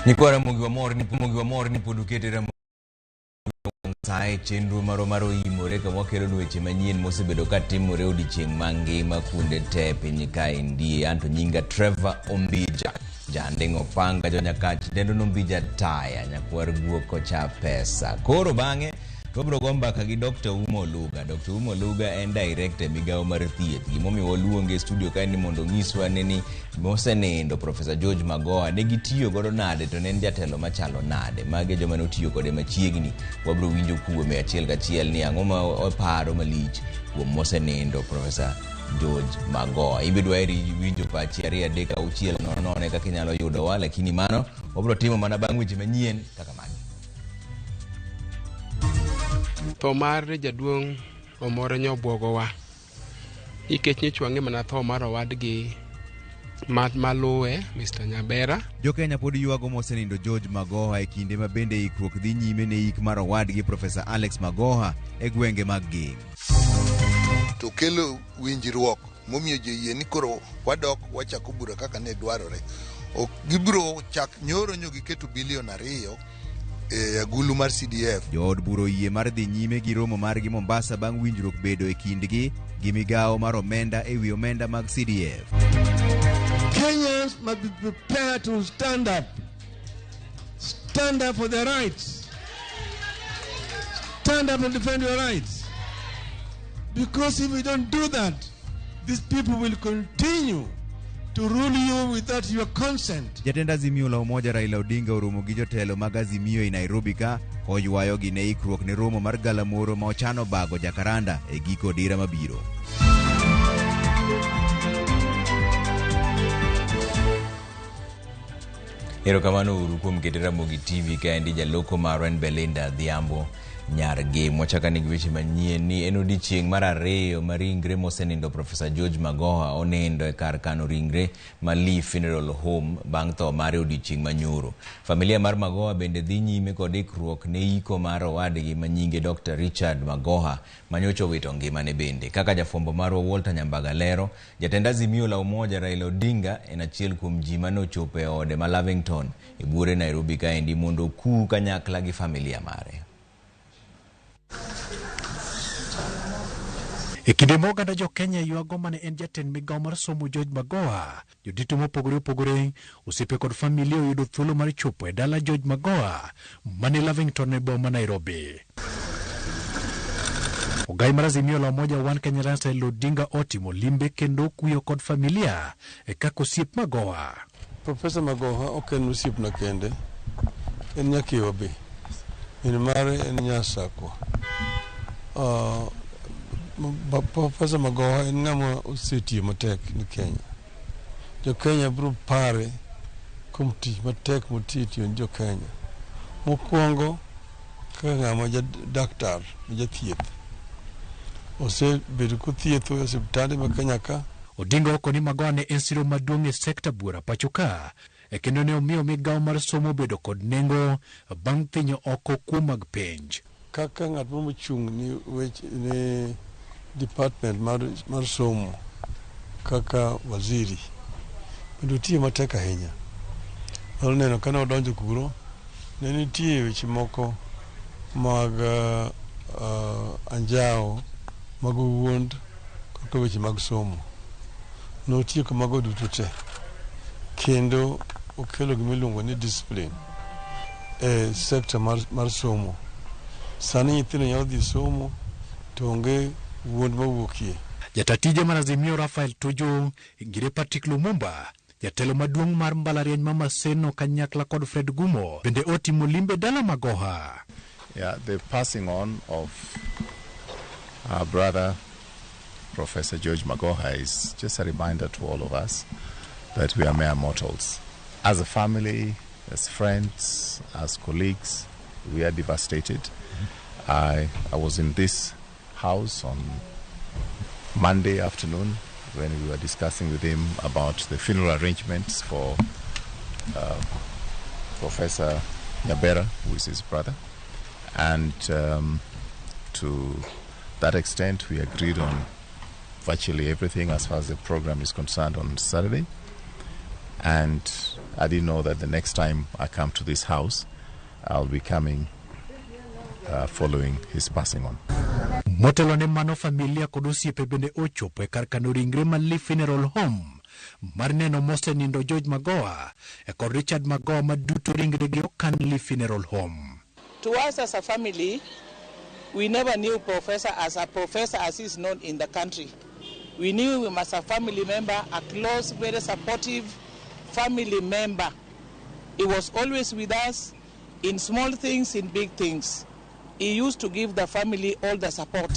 Nyikwa Ramogi wamor ni Ramogi wamor ni pod ukete Ramogi Sae chenro marwa mar oimore kama wakelo weche manyien mosebedo ka timore odiechieng' mangima kuonde te e piny kaendi. Anto nyinga Trevor Ombija, janding' opanga jonyakach dendo nombija taya nyakwar guok kocha pesa. Koro bang'e to wabiro go mbaka gi Dr. Uma Oluga. Dr. Uma Oluga en director e migawo mar thieth. Gimomiyo waluonge e studio kae ni mondo onyiswa ne ni mosenindo Professor George Magoha ne gitiyo godo nade to ne en jatelo machalo nade. Magi e joma ne otiyo kode machiegni. Wabiro winjo kuome achiel kachiel ni ang'o ma oparo malich kuom mosenindo Professor George Magoha. In be dwaher winjo pachi 2 3 6 0 0 kaka inyalo yudowa, lakini mano wabiro timo mana bang' weche manyien kaka magi. Tho mar jaduong' Omore nyobuogowa nikech nyocha wang'e mana tho mar owadgi maluwe Mr. Nyabera. Jokenya pod ywago mosenindo George Magoha e kinde ma bende ikruok dhi nyime ne ik mar owadgi Profesa Alex Magoha e gwenge mag Gem. To kelo winjruok momiyo ji oyie ni koro wadok wachako bura kaka ne dwarore. Ok gibiro chak nyoro nyo giketo bilion 2 e agulu mar CDF. Jood bura oyie mar dhi nyime gi romo margi Mombasa bang' winjruok bedo e kindgi gi migawo mar omenda e wi omenda mag CDF. Kenyans must be prepared to stand up. Stand up for their rights. Stand up and defend your rights. Because if we don't do that, these people will continue to rule you without your consent. Jatend Azimio la Umoja Raila Odinga oromo gi jotelo mag Azimio e Nairobi ka oywayogi ne ikruok ne romo mar galamoro ma ochano bago Jakaranda e giko dira mabiro. Erokamano uru kuom kete Ramogi TV kaendi jaloko marwa en Belinda Adhiambo nyar Gem. Wachako ane gi weche manyien ni en odiechieng' mar ariyo ma ringre mosenindo Profesa George Magoha onindo e kar kano ringre ma Lee Funeral Home bang' tho mare odiechieng' manyoro. Familia mar Magoha bende dhi nyime kod ikruok ne iko mar owadgi ma nyinge Dr. Richard Magoha manyocha owito ngimane bende. Kaka jafwambo marwa Walter Nyambaga lero, Jatend Azimio la Umoja Raila Odinga en achiel kuom ji mane ochopo e ode ma Lavington e buore Nairobi kaendi mondo okuu kanyakla gi familia mare. E kinde ma oganda jo Kenya ywago mane en jatend migawo mar somo George Magoha, jodito mopogore opogore, osiepe kod familia oyudo thuolo mar chopo e dala George Magoha mane Lavington e boma ma Nairobi. Ogai mar Azimio la Umoja One Kenya Alliance Raila Odinga otimo limbe kendo okuyo kod familia e kaka osiep Magoha. Profesa Magoha ok en osiepna kende, en nyakewa be. Min mare en nyasakwa. Profesa Magoha en ng'ama osetiyo matek ni Kenya. Jo Kenya biro pare kuom tich matek motiyo tiyo ni jo Kenya. Mokwongo kaka ng'ama ja daktar ma jathieth. Osebedo kothietho e osiptande ma Kenya ka. Odinga okoni Magoha ne en siro maduong' e sekta buora pacho ka kendo ne omiyo migawo mar somo obedo kod nengo bang' thinyo oko kuo mag penj. Kaka ng'at moro mochung' ni weche ni department mar somo kaka waziri bende otiyo matek ahinya. Wanyalo neno kane odonjo kuro ne nitie weche moko mag anjawo mag wuond kaka weche mag somo. Notieko mago duto te kendo okelo gima iluongo ni discipline e sector mar somo. Sani nyithindo nyalo dhi somo to onge wuond mawuokie. Jata tije mar Azimio Raphael Tuju, Ngire Patrick Lumumba, jatelo maduong' mar mbalariany ma Maseno kanyakla kod Fred Gumo bende otimo limbe dala Magoha. Yeah, the passing on of our brother Professor George Magoha is just a reminder to all of us that we are mere mortals. As a family, as friends, as colleagues, we are devastated. I was in this house on Monday afternoon when we were discussing with him about the funeral arrangements for Professor Nyabera, who is his brother. And to that extent, we agreed on virtually everything as far as the program is concerned on Saturday. And I didn't know that the next time I come to this house, I'll be coming following his passing on. Motelo ne mano, familia kod osiepe bende ochopo e kar kano ringre ma Lee Funeral Home mar neno mosenindo George Magoha e kod Richard Magoha, ma duto ringregi okan Lee Funeral Home. To us as a family, we never knew Professor as a professor as he is known in the country. We knew him as a family member, a close, very supportive family member. He was always with us in small things, in big things. He used to give the family all the support.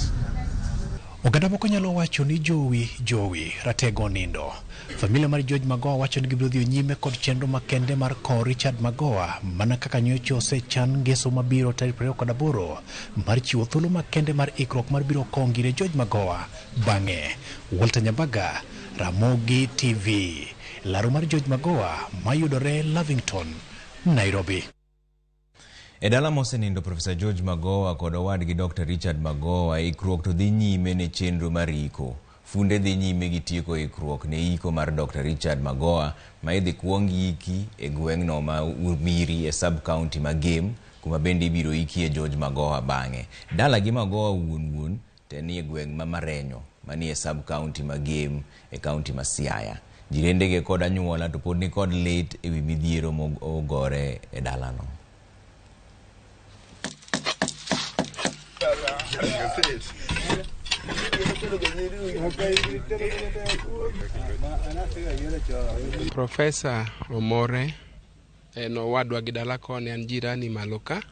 Oganda moko nyalo wacho ni jowi jowi ratego nindo. Familia mar George Magoha wacho ni gibiro dhi nyime kod chenro makende mar kowo Richard Magoha, mana kaka nyocha osechan ngeso mabiro tarik 28 mar chiwo thuolo makende mar ikruok mar biro kowo ngire George Magoha bang'e. Walter Nyambaga, Ramogi TV, laro mar George Magoha mayudore Lavington, Nairobi. E dala mosenindo Profesa George Magoha kod owadgi Dr. Richard Magoha, ikruok to dhi nyime ne chenro mar iko. Funde dhi nyime gi tieko ikruok ne iko mar Dr. Richard Magoha, ma idhi kuong yiki e gweng'no ma Urmiri e sub county ma Gem, kuma bende ibiro ikie George Magoha bang'e. Dalagi Magoha wuon wuon to nie gweng' ma Marenyo manie sub county ma Gem e county ma Siaya. Jirendege kod anyuola to pod nikod lit ewi midhiero mogore e dalano. Profesa Omore en owadwa gi dala koni, an jirani malo ka.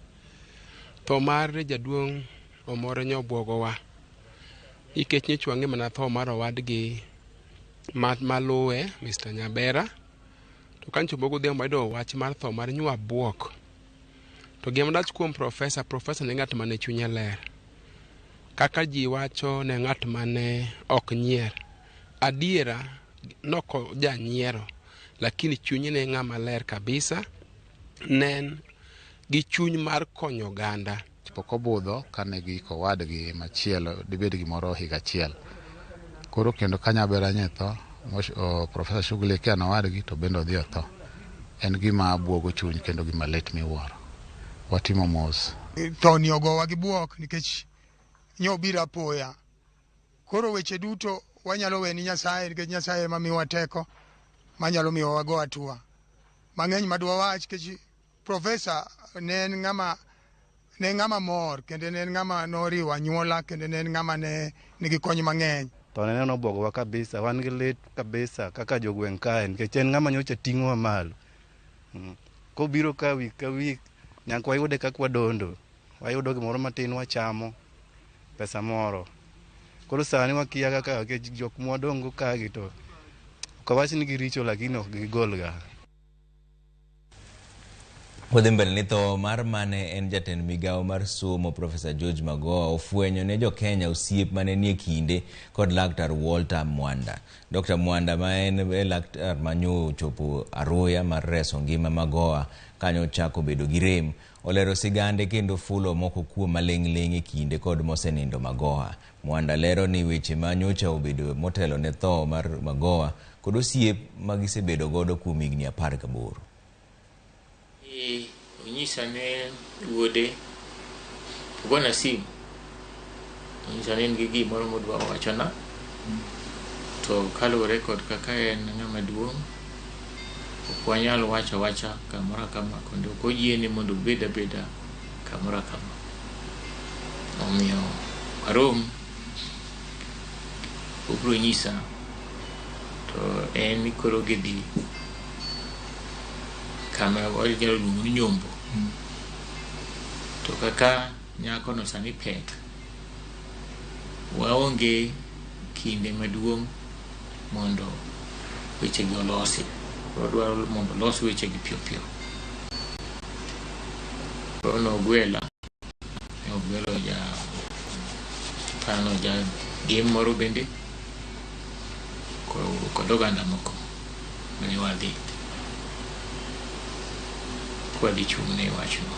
Tho mar jaduong' Omore nyobuogowa nikech nyocha wang'e mana tho mar owadgi maluwe Mr. Nyabera. To kanyo godhiambo wayudo wach mar tho mar Nywabuok. To gima dach kuom profesa, profesa ne ng'at mane chunye ler. Kaka ji wacho, ne ng'at mane ok nyier. Adiera noko janyiero, lakini chunye ne ng'ama ler kabisa. Ne en gi chuny mar konyo oganda. Pok obudho kane giiko owadgi machielo, dibed gimoro higa achiel. Koro kendo ka Nyabera nye tho, Profesa shughulikia na owadgi to bende odhi otho. En gima buogo chuny kendo gima lit miwuoro. Watimo mos. Thoni ogowa gi buok nikech nyobiro apoya. Koro weche duto wanyalo weni Nyasaye, nikech Nyasaye ema miyowa teko manyalo miyo wago hatua mang'eny madwa wach, nikech profesa ne en ng'ama mor, kendo ne en ng'ama noriwo anyuola, kendo ne en ng'ama ne nigi kony mang'eny. To ne nobwogowa kabisa, wan gi lit kabisa kaka jogweng' kae, nikech en ng'ama nyocha ting'owa malo. Kobiro ka wik ka wik, nyaka wayude kaka wadondo. Wayudo gimoro matin wachamo, pesa moro. Koro sani wakia kaka, nikech jok mwadong' go kagi to ok awach ni giricho, lakini ok gigolga. Wadhi mbele ni tho mar mane en jatend migawo mar somo Profesa George Magoha ofwenyo ne jo-Kenya osiep mane nie kinde kod Laktar Walter Mwanda. Dr. Mwanda, ma en laktar manyo ochopo aruya mar reso ngima Magoha kanyo ochako bedo gi rem, olero sigande kendo fulo moko kuom maling'ling' e kinde kod mosenindo Magoha. Mwanda lero ni weche ma nyocha obedo motelo ne tho mar Magoha kod osiep ma gisebedo godo kuom higni 18. Onyisa ne wuode ogona simu, onyisa ni en gi gimoro modwa wachona, to kaluwore kod kaka en ng'ama duong', ok wanyal wacho awacha kamoro kama, kendo ok oyiene mondo obed abeda kamoro kama. Omiyo warom, obiro nyisa, to en koro gidhi kama wanyalo luongo ni nyombo. To kaka nyakono sani pek, waonge kinde maduong' mondo wechegi olosi. Wadwaro mondo olos wechegi piyo piyo. Koro nogwela, nogwelo ja pano ja gim moro bende kod oganda moko mane wadhi kwadhi chung' ne wachno.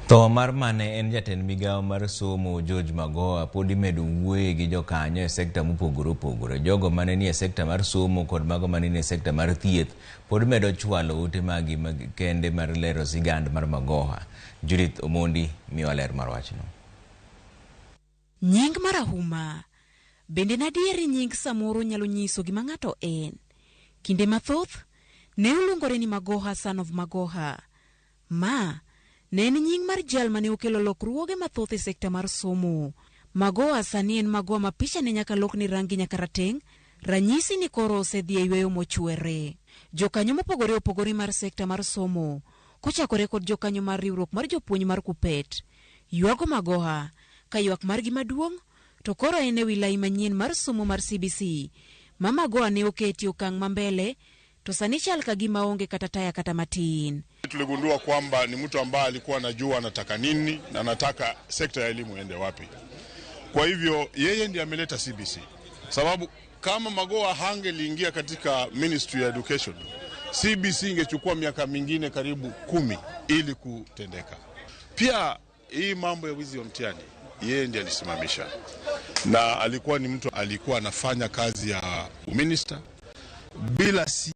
Tho Tho mar mane en jatend migawo mar somo George Magoha pod imedo wuoye gi jokanyo e sekta mopogore opogore. Jogo mane nie sekta mar somo kod mago mane nie sekta mar thieth pod medo chwalo ote magi kende mar lero sigand mar Magoha. Judith Omondi miyowa ler mar wachno. Nying marahuma. Bende en adier ni nying samoro nyalo nyiso gima ng'ato en? Kinde mathoth, ne oluongore ni Magoha son of Magoha. Ma ne en nying mar jal mane okelo lokruoge mathoth e sekta mar somo. Magoha sani en Magoha ma pichane nyaka lokne rangi nyaka rateng', ranyisi ni koro osedhi e yweyo mochwere. Jokanyo mopogore opogore mar sekta mar somo, kochakore kod jokanyo mar riwruok mar jopuonj mar KUPPET, ywago Magoha ka ywak margi maduong' to koro en e wi lai manyien mar somo mar CBC ma Magoha ne oketi okang' ma mbele to sani chal ka gima onge kata taya kata matin. Tuligundua kwamba ni mtu ambaye alikuwa anajua anataka nini na anataka sekta ya elimu iende wapi. Kwa hivyo yeye ndiye ameleta CBC, sababu kama Magoha hangeliingia katika Ministry ya Education, CBC ingechukua miaka mingine karibu 10 ili kutendeka. Pia hii mambo ya wizi wa mtihani yeye ndiye alisimamisha, na alikuwa ni mtu alikuwa anafanya kazi ya minister bila si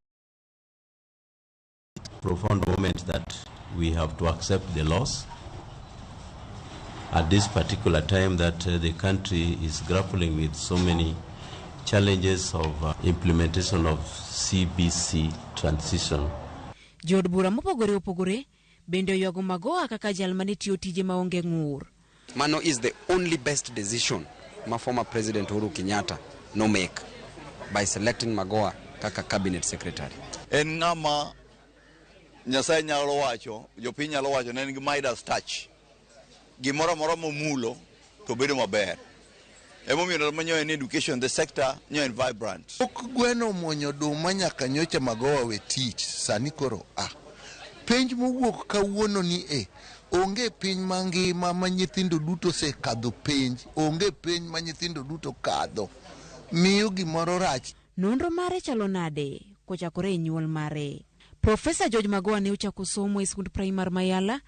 profound moment that we have to accept the loss at this particular time that the country is grappling with so many challenges of implementation of CBC transition. Jood bura mopogore opogore bende oywago Magoha kaka jal mane tiyo tije maonge ng'ur. Mano is the only best decision ma former President Uhuru Kenyatta no make by selecting Magoha kaka cabinet secretary. En ng'ama Nyasaye nyalo wacho, jopiny nyalo wacho ne en gi Midas touch. Gimoro amora momulo to bedo maber. Emomiyo ndalo manyo en education, the sector nyo en vibrant. Pok gweno omuonyo oduma nyaka nyocha Magoha we tich, sani koro a. Penj mowuok kawuono ni e, onge piny mangima ma nyithindo duto osekadho penj, onge piny ma nyithindo duto kadho. Miyo gimoro rach. Nonro mare chalo nade kochakore e nyuol mare? Profesa George Magoha ne ochako somo e skund primar Mayala,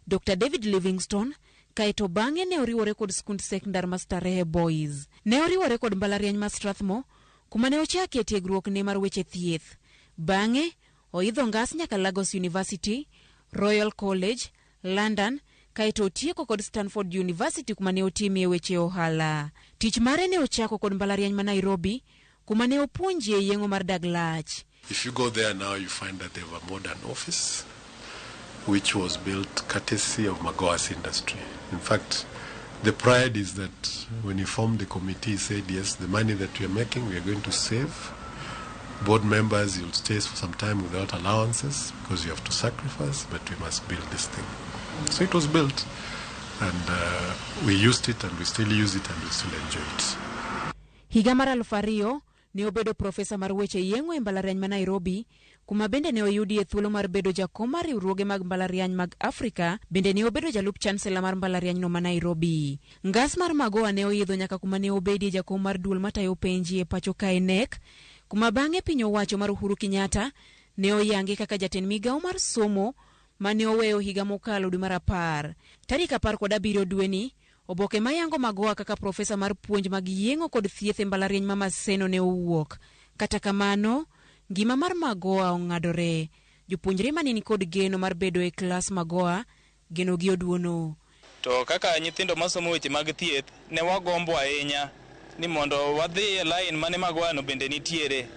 Dr. David Livingstone, kaeto bang'e ne oriwore kod skund sekondar ma Starehe Boys. Ne oriwore kod mbalariany ma Strathmore, kuma ne ochakie tiegruokne mar weche thieth. Bang'e, oidho ngas nyaka Lagos University, Royal College, London, kaeto otieko kod Stanford University kuma ne otimie weche ohala. Tich mare ne ochako kod mbalariany ma Nairobi, kuma ne opuonjie yeng'o mar dag lach. If you go there now, you find that they have a modern office, which was built courtesy of Magoha's industry. In fact, the pride is that when he formed the committee, he said, yes, the money that we are making, we are going to save. Board members, you'll stay for some time without allowances because you have to sacrifice, but we must build this thing. So it was built, and we used it, and we still use it, and we still enjoy it. Higa mar 2000 ne obedo profesa mar weche yeng'o e mbalariany ma Nairobi, kuma bende ne oyudie thuolo mar bedo jakom mar riwruoge mag mbalariany mag Afrika, bende ne obedo jalup chancellor mar mbalarianyno ma Nairobi. Ngas mar Magoha ne oidho nyaka kuma ne obedie jakom mar duol matayo penji e pacho kae KNEC, kuma bang'e piny owacho mar Uhuru Kenyatta ne oyange kaka jatend migawo mar somo mane oweyo higa mokalo dwe mar 10. Tarik 17 dweni, oboke mayango Magoha kaka profesa mar puonj mag yeng'o kod thieth e mbalariany ma Maseno ne owuok. Kata kamano, ngima mar Magoha ong'adore. Jopuonjre mane nikod geno mar bedo e klas Magoha, geno gi oduono. To kaka nyithindo masomo weche mag thieth, ne wagombo ahinya ni mondo wadhi e line mane Magoha no bende nitiere.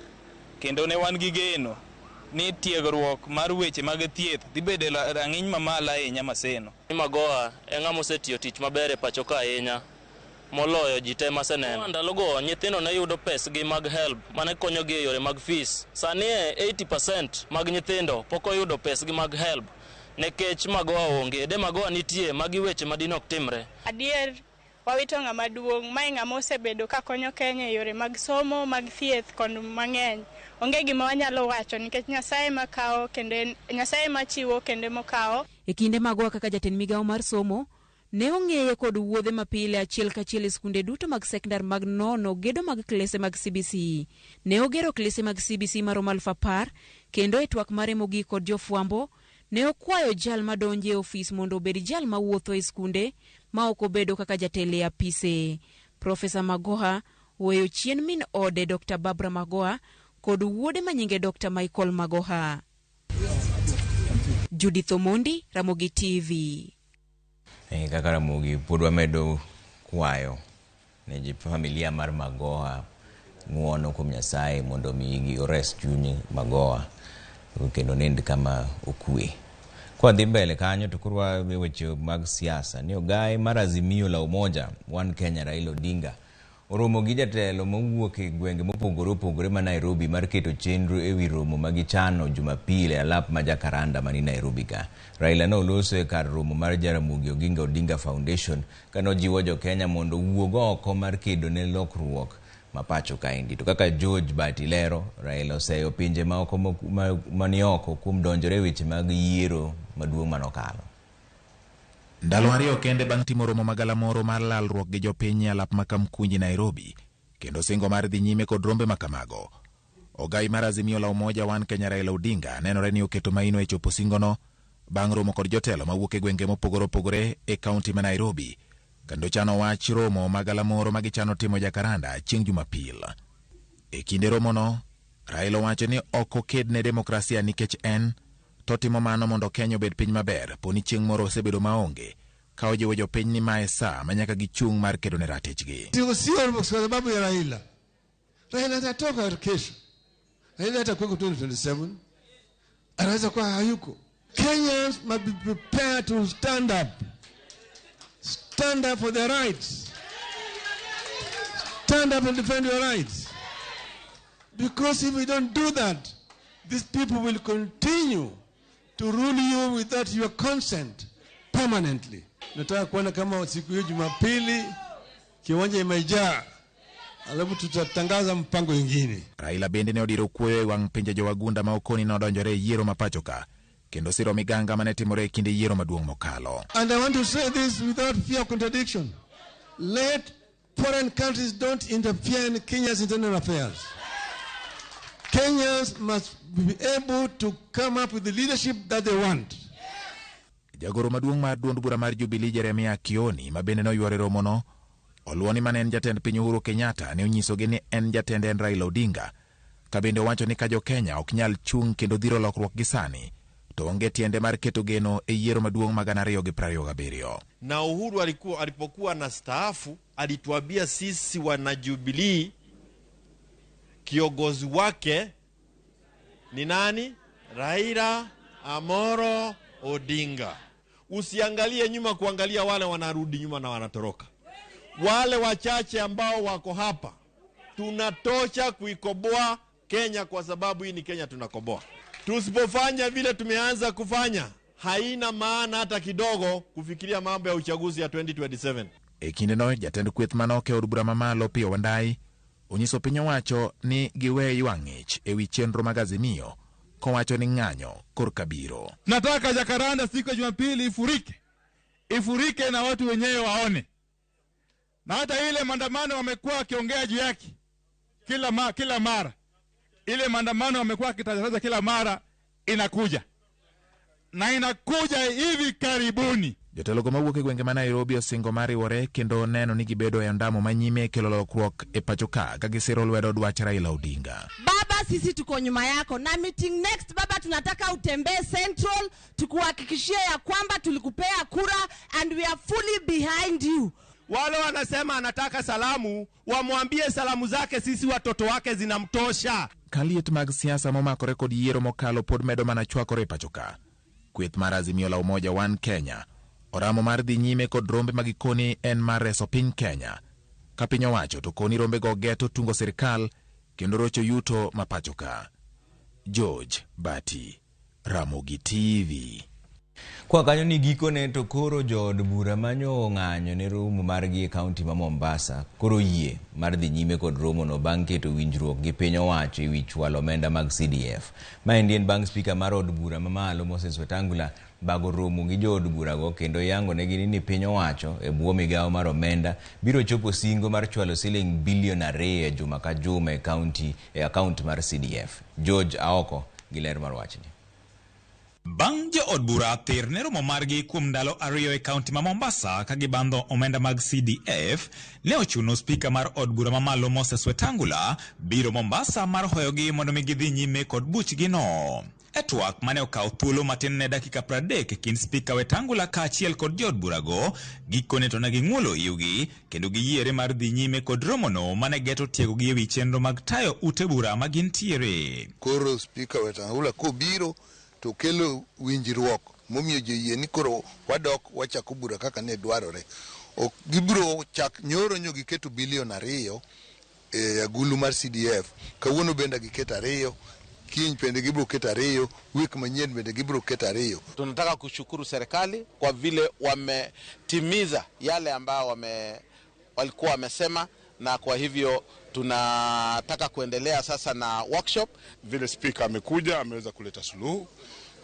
Kendo ne wan gi geno ni tiegruok mar weche mag thieth dhi bedo e rang'iny mamalo ahinya Maseno. Magoha en ng'ama osetiyo tich maber e pacho ka ahinya moloyo ji te maseneno. Ndalogo nyithindo ne yudo pesgi mag HELB mane konyogi e yore mag fees. Sani e 80% mag nyithindo pok oyudo pesgi mag HELB nikech Magoha onge. De Magoha nitie, magi weche madine ok timre. Adier wawito ng'ama duong', mae ng'ama osebedo ka konyo Kenya e yore mag somo, mag thieth kod mang'eny. Onge gima wanyalo wacho nikech Nyasaye makawo kendo Nyasaye machiwo kendo mokawo. E kinde Magoha kaka jatend migawo mar somo, ne ong'eye kod wuodhe mapile achiel kachiel e skunde duto mag sekondar mag nono gedo mag klese mag CBC. Ne ogero klese mag CBC maromo 10,000 kendo e twak mare mogik kod jofwambo Ne okwayo jal madonjo e ofis mondo obed jal mawuotho e skunde ma ok obedo kaka jatelo e apise. Profesa Magoha oweyo chien min ode Dr. Barbara Magoha kod wuode ma nyinge Dr. Michael Magoha. Judith Omondi, Ramogi TV. E kaka Ramogi pod wamedo kwayo ne ji familia mar Magoha ng'uono kuom Nyasaye mondo mi ores chuny Magoha kendo nind kama okwe. Kwa dhi mbele kanyo to koro wa weche mag siasa ni ogaye mar Azimio la Umoja One Kenya Raila Odinga oromo gi jatelo mowuok e gwenge mopogore opogore ma Nairobi mar keto chenro ewi romo ma gichano Jumapil e alap ma Jacaranda mani Nairobi ka. Raila ne oloso e kar romo mar Jaramogi Oginga Odinga Foundation kane ojiwo jo-Kenya mondo owuog oko mar kedo ne lokruok ma pacho kaendi. To kaka George Bati lero, Raila oseyo pinje maoko mani oko kuom donjore e weche mag yiero maduong' manokalo. Ndalo ariyo kende bang' timo romo magalamoro mar lalruok gi jopiny e alap ma Kamkunji Nairobi, kendo singo mar dhi nyime kod rombe makamago. Ogai mar Azimio la Umoja One Kenya Raila Odinga nenore ni oketo maino e chopo singono bang' romo kod jotelo mawuok e gwenge mopogore opogore e kaunti ma Nairobi, kendo chano wach romo magalamoro ma gichano timo Jacaranda chieng' Jumapil. E kinde romono, Raila owacho ni ok oked ne demokrasia nikech en to timo mano mondo Kenya obed piny maber poni chieng' moro osebedo maonge, ka ojiwo jopiny ni mae sa ma nyaka gichung' mar kedo ne ratichgi. Sio kwa sababu ya Raila. Raila atatoka kesho. Raila atakuwa 2027. Anaweza kuwa hayuko. Kenyans must be prepared to stand up. Stand up for their rights. Stand up and defend your rights. Because if we don't do that, these people will continue to rule you without your consent permanently. Nataka kuona kama siku hiyo Jumapili kiwanja imejaa, alafu tutatangaza mpango ingine. Raila bende ne odiro kuoyo e wang' pinje jowagunda ma okoni nodonjore e yiero ma pacho ka, kendo siro miganga mane timore e kinde yiero maduong' mokalo. And I want to say this without fear of contradiction. Let foreign countries don't interfere in Kenya's internal affairs. Kenyans must be able to come up with the leadership that they want. Jagoro maduong' mar duond bura mar Jubilee Jeremiah Kioni ma bende noyworo e romono, oluwo ni mane en jatend piny Uhuru Kenyatta ne onyisogi ni en jatende en Raila Odinga, ka bende owacho ni ka jo-Kenya ok nyal chung' kendo dhiro lokruok gi sani, to onge tiende mar keto geno e yiero maduong' ma 2027. Na Uhuru alipokuwa na staafu alituambia sisi wana Jubilee kiongozi wake ni nani? Raila Amolo Odinga. Usiangalie nyuma kuangalia wale wanarudi nyuma na wanatoroka. Wale wachache ambao wako hapa tunatosha kuikoboa Kenya, kwa sababu hii ni Kenya tunakoboa. Tusipofanya vile tumeanza kufanya, haina maana hata kidogo kufikiria mambo ya uchaguzi ya 2027. E kindeno, jatend kweth manoke od bura mamalo Opiyo Wandayi onyiso piny owacho ni giwe ywak ng'ich ewi chenro mag Azimio, kowacho ni ng'anyo korka biro. Nataka Jacaranda siku ya Jumapili ifurike, ifurike na watu wenyewe waone, na hata ile maandamano wamekuwa wakiongea juu yake kila mara, ile maandamano wamekuwa wakitangaza kila mara inakuja, na inakuja hivi karibuni. Jotelo go mawuok e gwenge ma Nairobi osingo mar riwore kendo neno ni gibedo e ondamo manyime e kelo lokruok e pacho ka ka gisiro lwedo dwach Raila Odinga. Baba, sisi tuko nyuma yako na meeting next baba, tunataka utembee Central tukuhakikishie ya kwamba tulikupea kura and we are fully behind you. Wale wanasema anataka salamu, wamwambie salamu zake sisi watoto wake zinamtosha. Ka liet mag siasa momakore kod yiero mokalo pod medo mana chwakore e pacho ka. Kweth mar Azimio la Umoja One Kenya oramo mar dhi nyime kod rombe ma gikoni en mar reso piny Kenya. Ka piny owacho to koni rombego geto tungo sirikal kendo rocho yuto ma pacho ka. George Bati, Ramogi TV. Kwa kanyo ni gikone to koro jood bura manyo ng'anyo ne romo margi e kaunti ma Mombasa koro yie mar dhi nyime kod romo no bang' keto winjruok gi piny owacho ewi chwalo omenda mag CDF. Maendi en bang' spika mar od bura mamalo Moses Wetangula bago romo gi jood burago kendo yango negi ni piny owacho e bwo migawo mar omenda biro chopo singo mar chwalo siling bilion 2 e juma ka juma e kaunti e akaont mar CDF. George Aoko gi ler mar wachni. Bang' jood bura thir ne romo margi kuom ndalo 2 e kaunti ma Mombasa ka gibandho omenda mag CDF, ne ochuno spika mar od bura mamalo Moses Wetangula biro Mombasa mar hoyogi mondo mi gidhi nyime kod buchgino. E twak mane okawo thuolo matin ne dakika 30 e kind spika Wetangula kaachiel kod jood burago, gikone to ne ging'uolo iwgi kendo giyiere mar dhi nyime kod romono mane geto tiegogi ewi chenro mag tayo ute bura ma gintiere. Koro spika Wetangula kobiro to kelo winjruok momiyo joyie ni koro wadok wachako bura kaka ne dwarore. Ok gibiro chak nyoro nyo giketo bilion 2 e agulu mar CDF. Kawuono bende giketo 2, kiny bende gibiro keto 2, wik manyien bende gibiro keto 2. Tunataka kushukuru serikali kwa vile wametimiza yale ambayo walikuwa wamesema, na kwa hivyo tunataka kuendelea sasa na workshop. Vile spika amekuja ameweza kuleta suluhu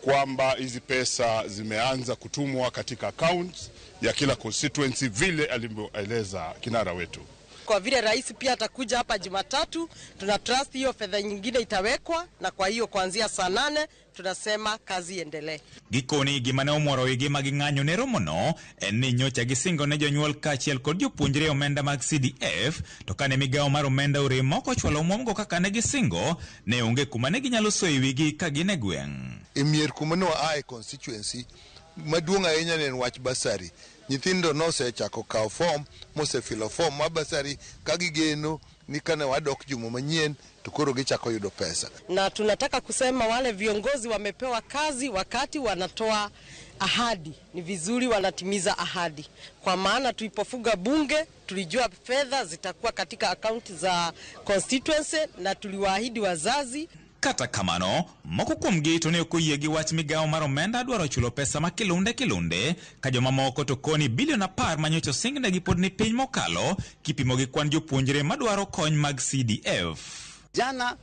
kwamba hizi pesa zimeanza kutumwa katika accounts ya kila constituency vile alivyoeleza kinara wetu. Kwa vile rais pia atakuja hapa Jumatatu, tuna trust hiyo fedha nyingine itawekwa, na kwa hiyo kuanzia saa 8 tunasema kazi iendelee. Gikoni gima ne omoro wigi ma ging'anyo ne romono en ni nyocha gisingo ne jonyuol kaachiel kod jopuonjre omenda mag CDF, to kane migawo mar omenda orem moko ochwalo omwomgo kaka ne gisingo, ne onge kuma ne ginyalo soyo wigi ka gin e gweng'. E mier kuma ne waa e constituency maduong' ahinya ne en wach basari. Nyithindo nosechako kawo form, mosefilo form mar basari ka gigeno ni kane wadok juma manyien to koro gichako yudo pesa. Na tunataka kusema wale viongozi wamepewa kazi wakati wanatoa ahadi, ni vizuri wanatimiza ahadi. Kwa maana tulipofuga bunge tulijua fedha zitakuwa katika akaunti za constituency na tuliwaahidi wazazi. Kata kamano, moko kuomgi to ne ok oyie gi wach migawo mar omenda dwaro chulo pesa ma kilunde kilunde, ka jomamoko to koni bilion 10 manyocha osingnegi pod ni piny mokalo kipimo gi kwan jopuonjre madwaro kony mag CDF. Jana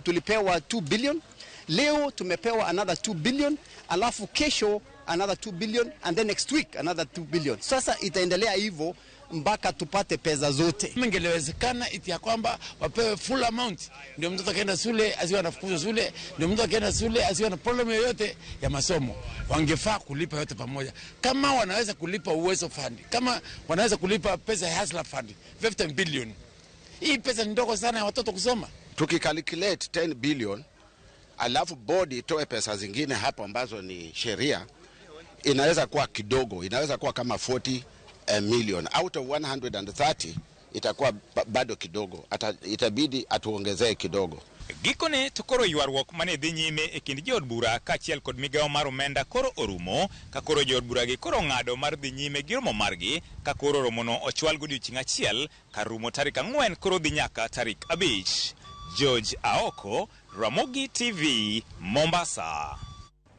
tulipewa 2 billion, leo tumepewa another 2 billion, alafu kesho another 2 billion, and then next week another 2 billion. Sasa itaendelea hivyo mpaka tupate pesa zote. Ingewezekana iti ya kwamba wapewe full amount, ndio mtoto akaenda shule asiwe anafukuzwa shule, ndio mtoto akaenda shule asiwe na problem yoyote ya masomo. Wangefaa kulipa yote pamoja. Kama wanaweza kulipa Uwezo Fund, kama wanaweza kulipa pesa ya Hustler Fund 15 billion. Hii pesa ni ndogo sana ya watoto kusoma. Tukikalculate 10 billion alafu board itoe pesa zingine hapo ambazo ni sheria, inaweza kuwa kidogo, inaweza kuwa kama 40 million out of 130 itakuwa bado kidogo, itabidi atuongezee kidogo. Gikone to koro ywaruok mane dhi nyime e kind jood bura kaachiel kod migawo mar omenda koro orumo, ka koro jood bura gi koro ng'ado mar dhi nyime gi romo margi, ka koro romono ochwal godiochieng' achiel kar rumo tarik 4 koro dhi nyaka tarik 5. George Aoko, Ramogi TV, Mombasa.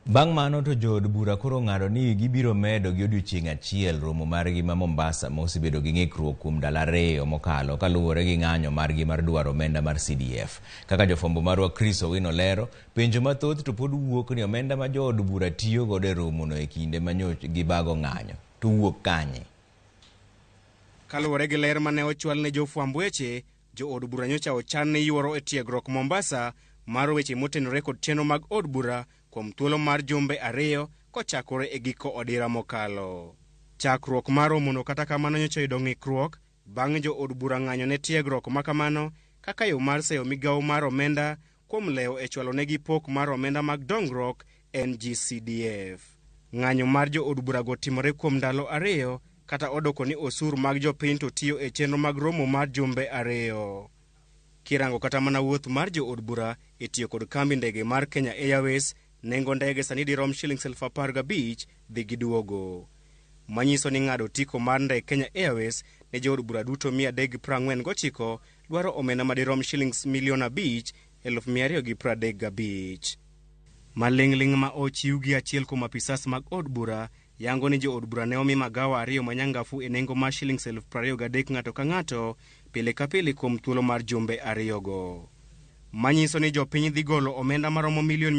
Bang' mano to jood bura koro ng'ado ni gibiro medo gi odiochieng' achiel romo margi ma Mombasa ma osebedo gi ng'ikruok kuom ndalo 2 mokalo kaluwore gi ng'anyo margi mar dwaro omenda mar CDF. Kaka jofwambo marwa Chris Owino lero, penjo mathoth to pod wuok ni omenda ma jood bura tiyo godo e romono e kinde ma nyocha gibago ng'anyo to wuok kanye. Kaluwore gi ler mane ochwal ne jofwamb weche, jood bura nyocha ochan ni yuoro e tiegruok Mombasa mar weche motenore kod chenro mag od bura kuom thuolo mar jumbe 2 kochakore e giko odira mokalo. Chakruok mar romono kata kamano nyocha oyudo ng'ikruok bang' jood bura ng'anyo ne tiegruok makamano kaka yo mar seyo migawo mar omenda kuom lewo e chwalo negi pok mar omenda mag dongruok NGCDF. Ng'anyo mar jood burago timore kuom ndalo 2 kata odoko ni osuru mag jopiny to tiyo e chenro mag romo mar jumbe 2. Kirango kata mana wuoth mar jood bura e tiyo kod kambi ndege mar Kenya Airways, nengo ndege sani dirom shillings 15,000 dhi gi duogo. Manyiso ni ng'ado otiko mar ndege Kenya Airways ne jood bura duto 349 dwaro omenda madirom shillings 5,235,000. Maling'ling' ma ochiw gi achiel kuom apisas mag od bura yango ni jood bura ne omi magawa 2 manyangafu e nengo mar shillings 23,000 ng'ato ka ng'ato pile ka pile kuom thuolo mar jumbe 2 go. Manyiso ni jopiny dhi golo omenda maromo milion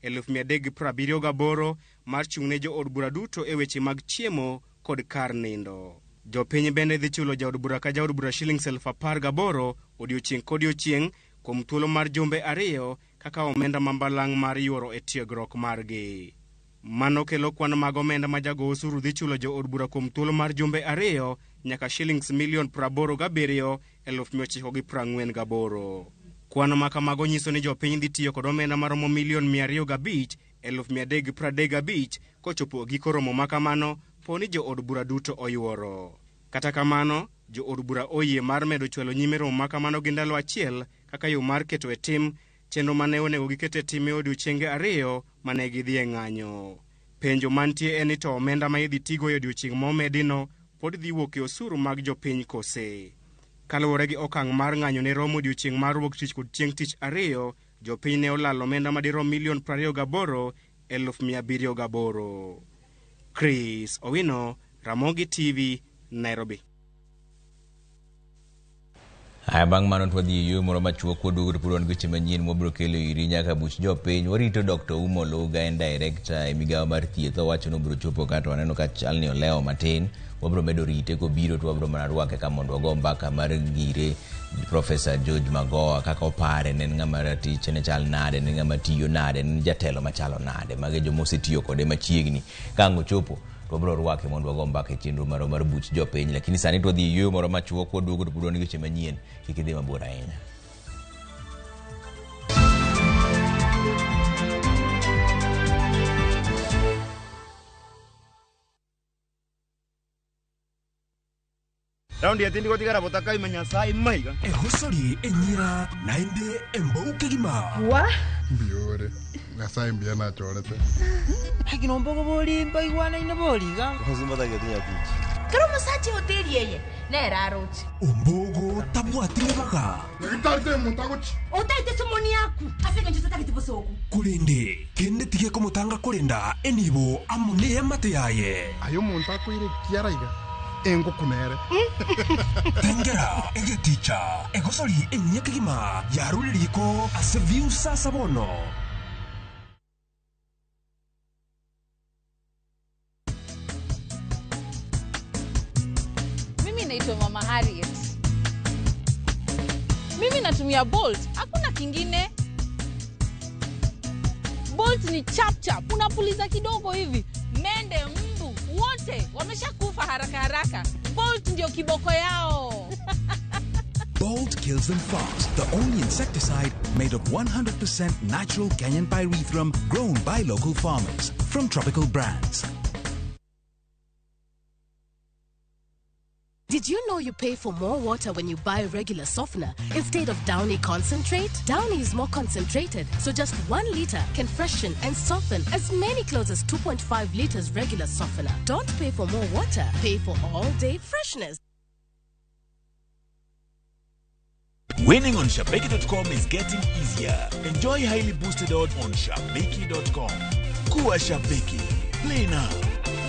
112,378 mar chung' ne jood bura duto e weche mag chiemo kod kar nindo. Jopiny bende dhi chulo jaod bura ka jaod bura shillings 18,000 odiochieng' kodiochieng' kuom thuolo mar jumbe 2 kaka omenda ma balang' mar yuoro e tiegruok margi. Mano kelo kwan mag omenda ma jago osuru dhi chulo jo od bura kuom thuolo mar jumbe ariyo nyaka shillings milion 87,948. Kwan ma kamago nyiso ni jopiny dhi tiyo kod omenda maromo milion 205,335 kochopo e giko romo ma kamano po ni jo od bura duto oyuoro. Kata kamano, jo od bura oyie mar medo chwalo nyime romo ma kamano gi ndalo achiel kaka yo mar keto e tim chenro mane onego giket e tim e odiechienge ariyo mane gidhi e ng'anyo. Penjo mantie en ni to omenda ma idhi tigo e odiechieng' momedino pod dhi wuok e osuru mag jopiny kose. Kaluwore gi okang' mar ng'anyo ne romo odiechieng' mar wuok tich kod chieng' tich ariyo, jopiny ne olalo omenda madirom milion 28,708. Chris Owino, Ramogi TV, Nairobi. Aya, bang' mano to wadhi e yueyo moro machuok kwaduogo to pod wan gi weche manyien mwabiro kelo iri nyaka buch jopiny. Warito Dr. Umo Oluga en director e migawo mar thieth owacho ni obiro chopo ka to waneno ka chal ni olewo matin. Wabiro medo rite kobiro to wabiro mana rwake ka mondo wago mbaka mar gire Professor George Magoha kaka opare ne en ng'ama ratich ne chal nade, ne en ng'ama tiyo nade, ne en jatelo machalo nade. Mago e joma osetiyo kode machiegni. Ka ang' ochopo to wabiro rwake mondo wago mbaka e chenro marwa mar buch jopiny. Lakini sani to wadhi e yueyo moro machuok waduogo to pod wan gi weche manyien. Kik idhi mabor ahinya. Raundi etindi gotigara botakaima Nyasaye maiga. Egosori enyira naende embou kegima. Wa? Mbiyore. Nyasaye mbuya nachorete. Lakini ombogo bori mbaigwanaine bori iga. Kero omosacha ehoteri eye nere aroche. Ombogo tabwati ribaga. Nyagetari omonto agochi. Otaete somoni yaku ase engencho totagete bosoku. Korende kende tige komotanga korenda enibo amo neamate yaye. Aye omonto akoire ekiara iga engoku nere. Tengera egeticha egosori enyia kegima yarure riko ase Viusasa bono. Mimi naitwa Mama Harriet. Mimi natumia Bolt, hakuna kingine. Bolt ni chap chap, unapuliza kidogo hivi, mende, mbu, wote wameshakufa haraka haraka. Bolt ndio kiboko yao. Bolt kills them fast, the only insecticide made of 100% natural Kenyan pyrethrum grown by local farmers from tropical brands. Did you know you pay for more water when you buy regular softener instead of Downy concentrate? Downy is more concentrated, so just 1 liter can freshen and soften as many clothes as 2.5 liters regular softener. Don't pay for more water, pay for all-day freshness. Winning on Shabiki.com is getting easier. Enjoy highly boosted odds on Shabiki.com. Kuwa Shabiki. Play now.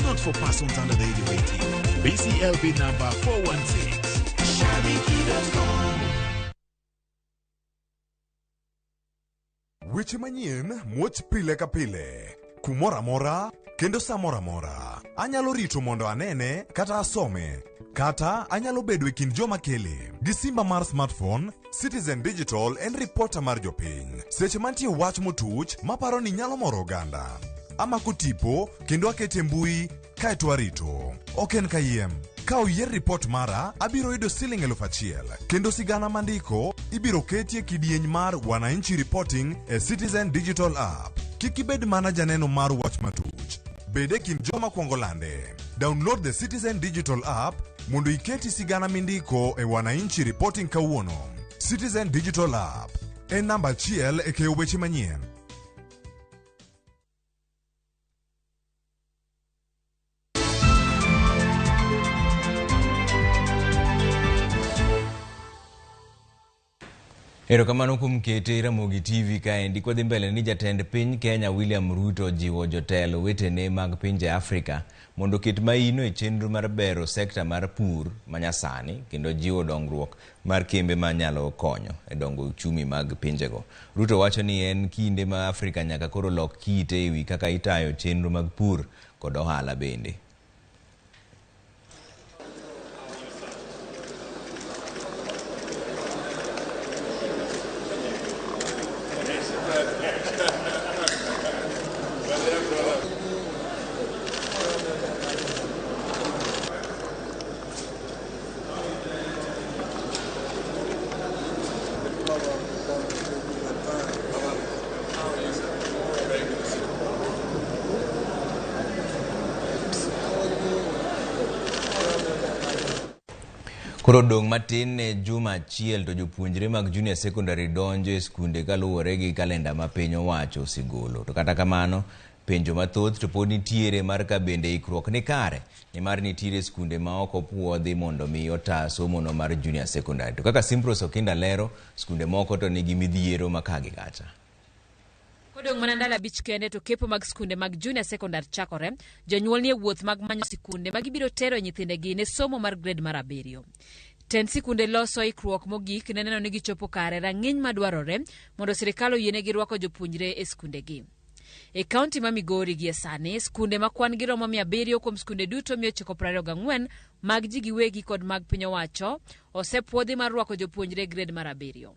Not for persons under the age of 18. BCLB number 416. Shabiki.com. Weche manyien muoch pile ka pile, kumoro amora kendo sa moro amora. Anyalo rito mondo anene kata asome, kata anyalo bedo e kind joma kele. Gi simba mar smartphone, Citizen Digital en ripota mar jopiny. Seche mantie wach motuch maparo ni nyalo moro oganda. Amako tipo kendo akete mbui kaeto arito. Ok en kayiem. Ka oyier ripot mara, abiro yudo siling 1000 kendo sigana mandiko ibiro ketie kidieny mar Wananchi Reporting e Citizen Digital App. Kik ibed mana janeno mar wach matuch. Bed e kind joma kwongo lande. Download the Citizen Digital App mondo iketi sigana mindiko e Wananchi Reporting kawuono. Citizen Digital App en namba achiel e keyo weche manyien. Erokamano kuom kete Ramogi TV kaendi kwadhi mbele ni jatend piny Kenya William Ruto jiwo jotelo wetene mag pinje Afrika mondo oket maino e chenro mar bero sekta mar pur manyasani kendo jiwo dongruok mar kembe manyalo konyo e dongo uchumi mag pinjego. Ruto wacho ni en kinde ma Afrika nyaka koro lok kite ewi kaka itayo chenro mag pur kod ohala bende. Koro dong' matin ne juma achiel to jopuonjre mag junior secondary donjo e skunde kaluwore gi kalenda ma piny owacho osegolo. To kata kamano, penjo mathoth to pod nitiere mar ka bende ikruok ni kare, nimar nitiere skunde ma ok opuodhi mondo mi ota somono mar junior secondary. To kaka Simprose Okinda lero, skunde moko to nigi midhiero ma ka gi kacha. Kodong' mana ndalo 5 kende to kepo mag skunde mag junior secondary chakore, jonyuol nie wuoth mag manyo sikunde ma gibiro tero nyithindegi ne somo mar grade mar 7. Tend sikunde loso ikruok mogik ne neno ni gichopo kare rang'iny madwarore mondo sirikal oyienegi rwako jopuonjre e skundegi. E kaunti ma Migori gie sani, skunde ma kwan gi romo 700 kuom skunde duto 924 mag ji giwegi kod mag piny owacho osepuodhi mar rwako jopuonjre e grade mar 7.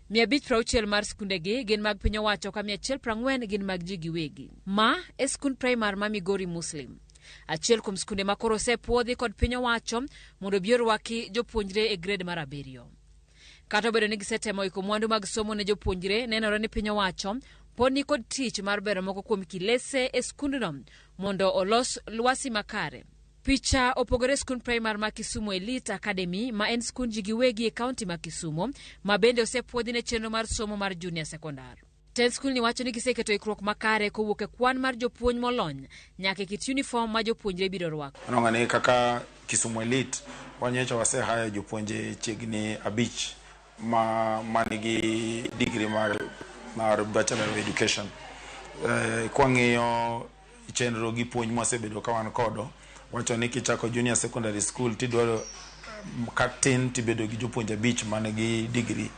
560 mar skundegi gin mag piny owacho ka 140 gin mag ji giwegi. Ma e skund primar ma Migori Muslim. Achiel kuom skunde ma koro osepuodhi kod piny owacho mondo obi orwaki jopuonjre e grade mar 7. Kata obedo ni gisetemo iko mwandu mag somo ne jopuonjre, nenore ni piny owacho pod ni kod tich mar bero moko kuom kilese e skundno mondo olos lwasi makare. Picha opogore skund primar ma Kisumu Elite Academy ma en skund ji giwegi e kaunti ma Kisumu ma bende osepuodhi ne chenro mar somo mar junior secondary. Tend skul ni wacho ni giseketo ikruok makare kowuok e kwan mar jopuonj molony nyaka e kit uniform ma jopuonjre biro rwako. Anong'o ni kaka Kisumu Elite wanyocha wasehire jopuonje chiegni 5 ma manigi degree mar Bachelor of Education. Kwang'iyo chenro gi puonj mwasebedo ka wan kodo, wacho ni kichako junior secondary school tidwaro katin tibedo gi jopuonje 5 manigi degree,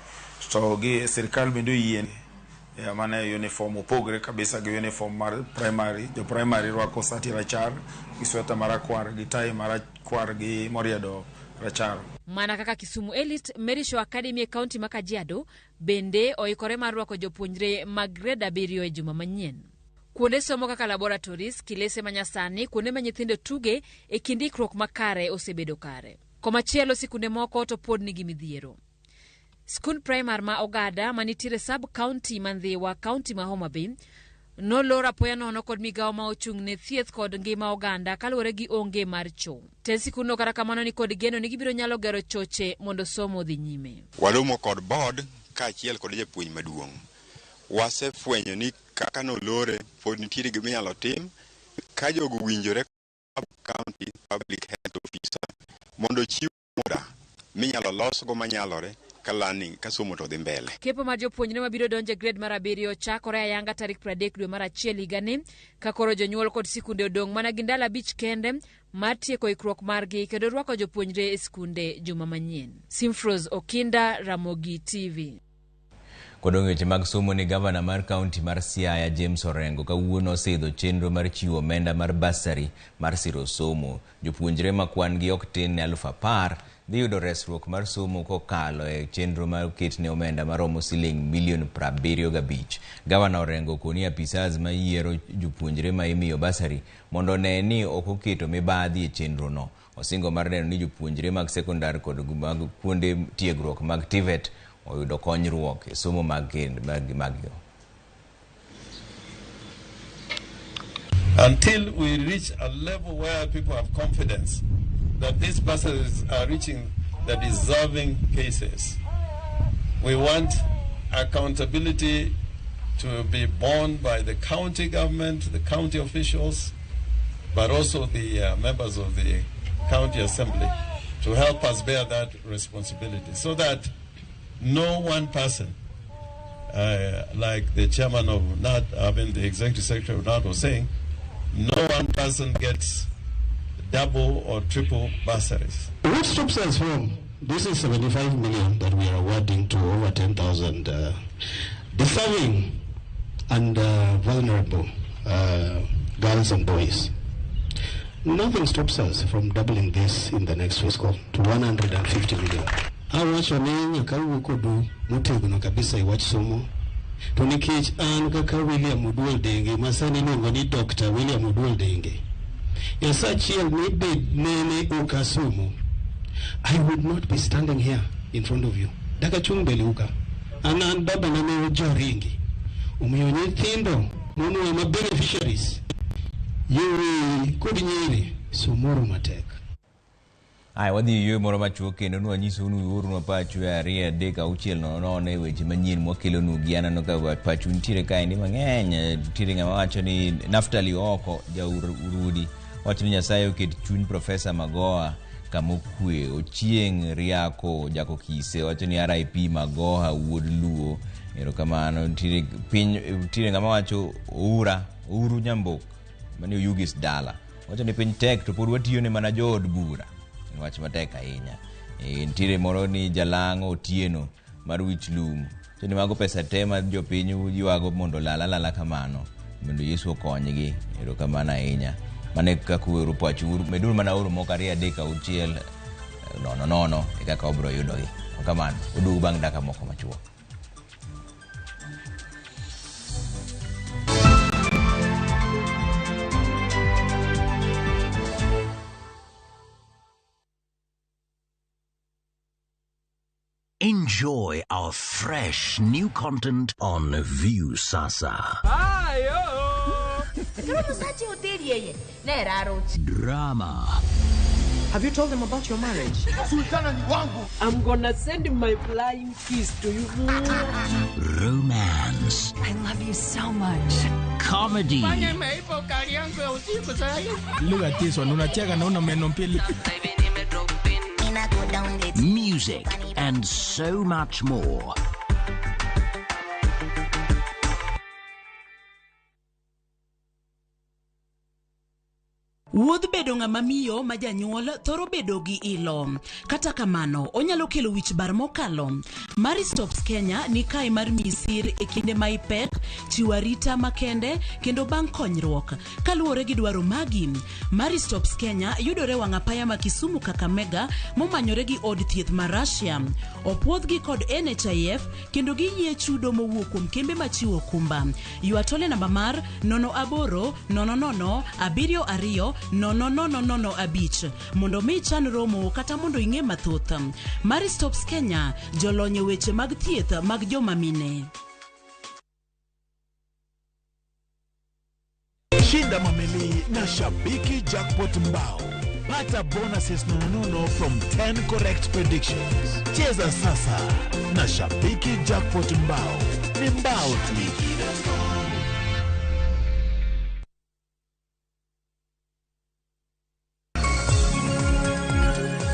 to gi sirikal bende oyie mane uniform opogre kabisa gi uniform mar primary. Jo primary rwako sati rachar gi sweta marakwar gi tai marakwar gi moriedo rachar. Mana kaka Kisumu Elite, Mary Shaw Academy e kaunti ma Kajiado bende oikore mar rwako jopuonjre mag grade 7 e juma manyien. Kuonde somo kaka laboratories, kilese manyasani, kuonde ma nyithindo tuge e kind ikruok makare osebedo kare. Komachielo sikunde moko to pod nigi midhiero. Skund primar ma Ogada manitiere sub county ma Ndhiwa, kaunti ma Homa Bay, nolor apoya nono kod migawo ma ochung' ne thieth kod ngima oganda kaluwore gi onge mar choo. Tend sikundno kata kamano ni kod geno ni gibiro nyalo gero choche mondo somo odhi nyime. Waromo kod board kaachiel kod japuonj maduong'. Wasefwenyo ni kaka nolore pod nitiere gima inyalo tim ka jogo winjore county public health officer mondo ochiw muda minyalo losgo manyalore ka learning ka somo to dhi mbele. Kepo mar jopuonjre mabiro donjo e grade mar 7 chakore ayanga tarik 30 dwe mar 1 higani, ka koro jonyuol kod sikunde odong' mana gi ndalo 5 kende mar tieko ikruok margi kendo rwako jopuonjre e skunde juma manyien. Simfrose Okinda, Ramogi TV. Kodong' weche mag somo ni gavana mar kaunti mar Siaya James Orengo kawuono osidho chenro mar chiwo omenda mar bursary mar siro somo. Jopuonjre ma kwan gi ok tin ne 10,000 dhi yudo resruok mar somo kokalo e chenro mar oketne omenda maromo siling milion 75. Gavana Orengo koni apisas ma yiero jopuonjre ma imiyo bursary mondo one ni ok oketo mibadhi e chenro no. Osingo mar neno ni jopuonjre mag sekondar kod mag kuonde tiegruok mag TVET oyudo konyruok e somo mag. Until we reach a level where people have confidence that these bursaries are reaching the deserving cases, we want accountability to be borne by the county government, the county officials, but also the members of the county assembly to help us bear that responsibility so that no one person, like the chairman of NAT, I mean the executive secretary of NAT was saying, no one person gets double or triple bursaries. What stops us from? This is 75 million that we are awarding to over 10,000 deserving and vulnerable girls and boys. Nothing stops us from doubling this in the next fiscal to 150 million. Awacho ni nyaka wuo kodu motegno kabisa e wach somo. To nikech an kaka William Oduol Denge, ma sani iluongo ni Dr. William Oduol Denge, e sa achiel ni bed nene ok asomo, I would not be standing here in front of you. Dak achung' mbele u ka. An babana ne ojoringi. Omiyo nyithindo monuwe ma beneficiaries, yowuoyi kod nyiri, somuru matek. Aya, wadhi e yueyo moro machuok kendo nwanyisou ni uornwa pachu e 2 3 6 0 0 e weche manyien mwakelonu gi. Aneno ka pachu nitiere kaendi mang'eny. Nitiere ng'ama wacho ni Naftali Ooko ja Urudi wacho ni Nyasaye oket chuny Profesa Magoha kama okwe. Ochieng' Riako Jakokise wacho ni RIP Magoha wuod Luo. Erokamano. Nitiere piny, nitiere ng'ama wacho Oura Ouru Nyambok mani Oyugis dala wacho ni piny tek to pod watiyo ne mana jood bura. En wach matek ahinya. Nitiere moro ni Jalang'o Otieno mar wich lum to ni mago pesa te ma jopiny ywago mondo olal alala kamano mondo Yesu okonygi. Erokamano ahinya. Mano e kaka uoro pachu. Meduru mana oro moko 2 3 6 0 0 e kaka wabiro yudogi. Kamano, oduogo bang' dakika moko machuok. Enjoy our fresh new content on Viusasa. Koro musache hoteli yeye nera arochi. Drama, Have you told them about your marriage? Sultana ni wangu. I'm gonna send my flying kiss to you. romance, I love you so much. Comedy, Look at this one, unacheka na una meno mbili. Music, and so much more. Wuodh bedo ng'ama miyo ma janyuol thoro bedo gi ilo. Kata kamano, onyalo kelo wich bar mokalo. Marie Stopes Kenya ni kae mar miyi sir e kinde ma ipek, chiwo arita makende kendo bang' konyruok. Kaluwore gi dwaro magi, Marie Stopes Kenya yudore wang' apaya ma Kisumu Kakamega momanyore gi od thieth ma Russia. Opuodhgi kod NHIF kendo giyie chudo mowuok kuom kembe machiwo okumba. Ywa tole namba mar 08 00 72 00 05 mondo mi ichan romo kata mondo ing'e mathoth. Marie Stopes Kenya, jolony e weche mag thieth mag joma mine. Shinda mamili na Shabiki Jackpot Mbao. Pata bonuses nononono from 10 correct predictions. Cheza sasa na Shabiki Jackpot Mbao. Ni mbao tu.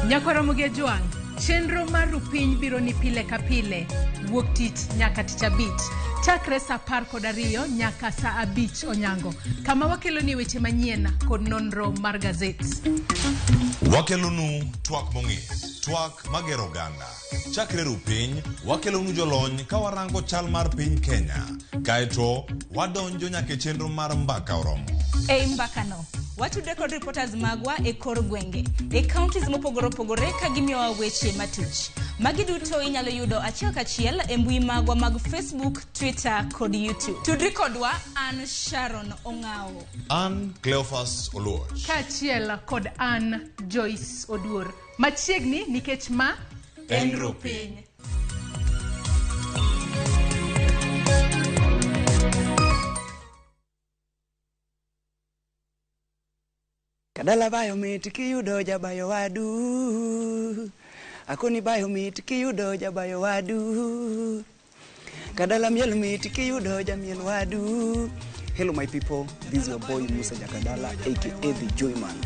Nyakwaro Mugejwang', chenro mar Rupiny biro ni pile ka pile, wuok tich nyaka tich abich, chakre saa 12 nyaka saa 5 onyango, kama wakeloni weche manyien kod nonro mar gazet. Wakelonu twak mong'ith, twak magero oganda. Chakre rupiny, wakelonu jolony ka warango chal mar piny Kenya. Kaeto, wadonjo nyaka e chenro mar mbaka oromo. Ei mbakano, watudre kod reporters magwa e kor gwenge, e counties mopogore opogore ka gimiyowa weche matuch. Magi duto inyalo yudo achiel kachiel e mbui magwa mag Facebook, Twitter kod YouTube. Tudri kodwa, an Sharon Ong'awo. An Cleophas Oluoch. Kaachiel kod an Joyce Oduor. Machiegni nikech ma En Rupiny. Kadala bayo mit kiyudo jabayo wadu. Akoni bayo mit kiyudo jabayo wadu. Kadala miel mit kiyudo jamiel wadu. Hello my people, this is your boy Musa Jakadala aka The Joyman.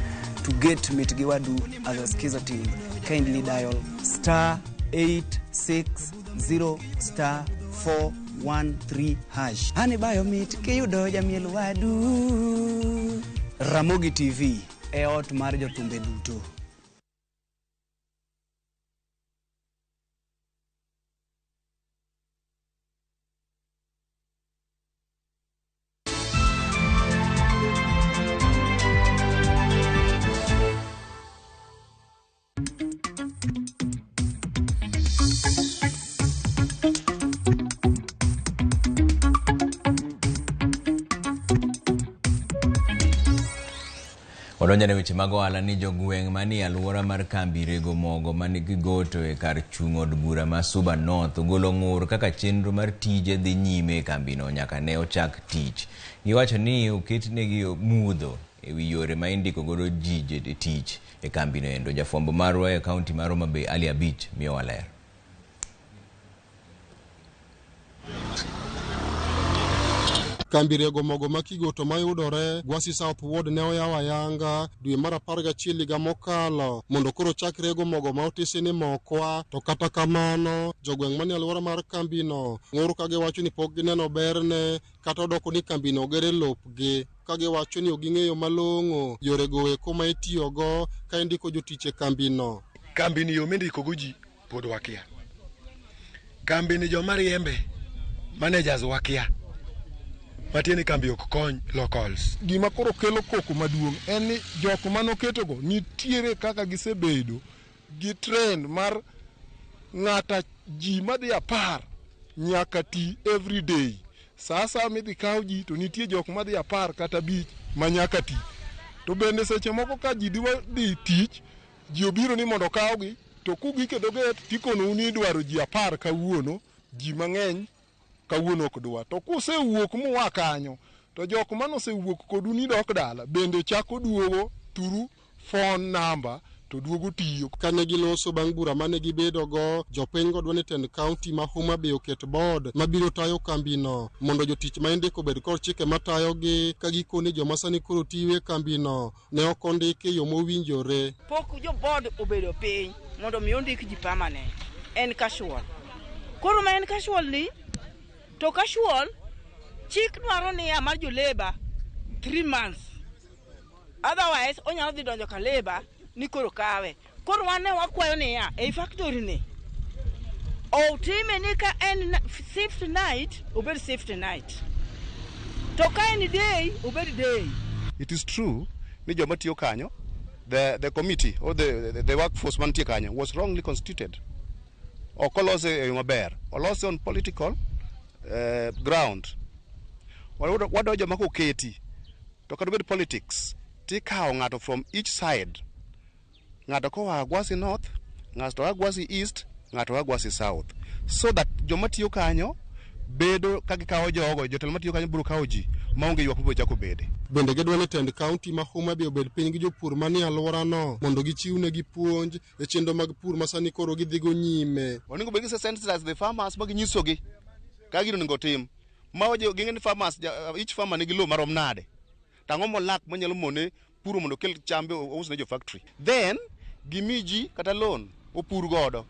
To get mit gi wadu as a Skiza team, kindly dial star 860 star 413 hash. Hani bayo mit kiyudo jamiel wadu. Ramogi TV e ot mar jothumbe duto. Wadonjo ne weche mag ohala ni jogweng' manie alwora mar kambi rego mogo mani Kigoto e kar chung' od bura ma Suba North ogolo ng'ur kaka chenro mar tije dhi nyime e kambino nyaka ne ochak tich. Giwacho ni oketnegi mudho. e wi yore ma indiko godo ji e tich e kambino endo. Jafwambo marwa e kaunti mar Homa Bay Ali Abich miyowa ler. Kambi rego mogo ma Kigoto mayudore Gwasi South Ward ne oyaw ayanga dwe mar 11 higa mokalo mondo koro chak rego mogo ma otisi ni mokwa. To kata kamano, jogweng' manie alwora mar kambino ng'ur ka giwacho ni pok gineno berne kata odoko ni kambino oger e lopgi, ka giwacho ni ok ging'eyo malong'o yorego eko ma itiyogo ka indiko jotich e kambino. Kambini yo mindikogo ji pod wakia. Kambini joma riembe, managers wakia. Matiende ni kambi ok kony locals. Gima koro kelo koko maduong' en ni jok manoketogo nitiere kaka gisebedo gi trend mar ng'ata ji madhi 10 nyaka ti every day. Sa asaya midhi kaw ji to nitie jok madhi 10 kata 5 ma nyaka ti. To bende seche moko ka ji dhi tich, ji obiro ni mondo okawgi, to kugik e dho gate tikonou ni idwaro ji 10 kawuono, ji mang'eny kawuono ok dwa. To kusewuok mua kanyo, to jok manosewuok kodu ni dok dala bende chako duogo through phone number to duogo tiyo. Kane giloso bang' bura mane gibedogo, jopiny go dwa ni tend kaunti ma Homa Bay oket board mabiro tayo kambino mondo jotich ma indiko obed kod chike matayogi, ka gikone joma sani koro tiyo e kambino ne ok ondiki e yo mowinjore. Pok jo board obedo piny mondo mi ondik ji permanent, en casual. Koro ma en casual ni, to casual chik dwaro niya mar jo labor 3 months. Otherwise onyalo dhi donjo ka labor ni koro kawe. Koro wan ne wakwayo niya ei factory ni otime ni ka en shift night obed shift night, to ka en day obed day. It is true ni joma tiyo kanyo, the committee or the workforce mantie kanyo was wrongly constituted. Ok olose e yo maber, olose on political ground. Wadwa joma koketi to kata obed politics, tikawo ng'ato from each side. Ng'ato koa Gwasi North, ng'ato oa Gwasi East, ng'ato oa Gwasi South. So that joma tiyo kanyo bedo ka gikawo jogo, jotelo matiyo kanyo biro kawo ji maonge ywak mabiro chako bede. Bende gidwa ni tend kaunti ma Homa Bay obed piny gi jopur manie alworano mondo gichiwnegi puonj e chenro mag pur ma sani koro gidhigo nyime. Onego bed ni sensitize the farmers ma ginyisogi kaka gino onego otim. Ma ging'e ni farmers, each farmer nigi lowo marom nade. To ang'o molak manyalo mone puro mondo okel chambe ous ne jo factory. Then gimi ji kata loan opur godo.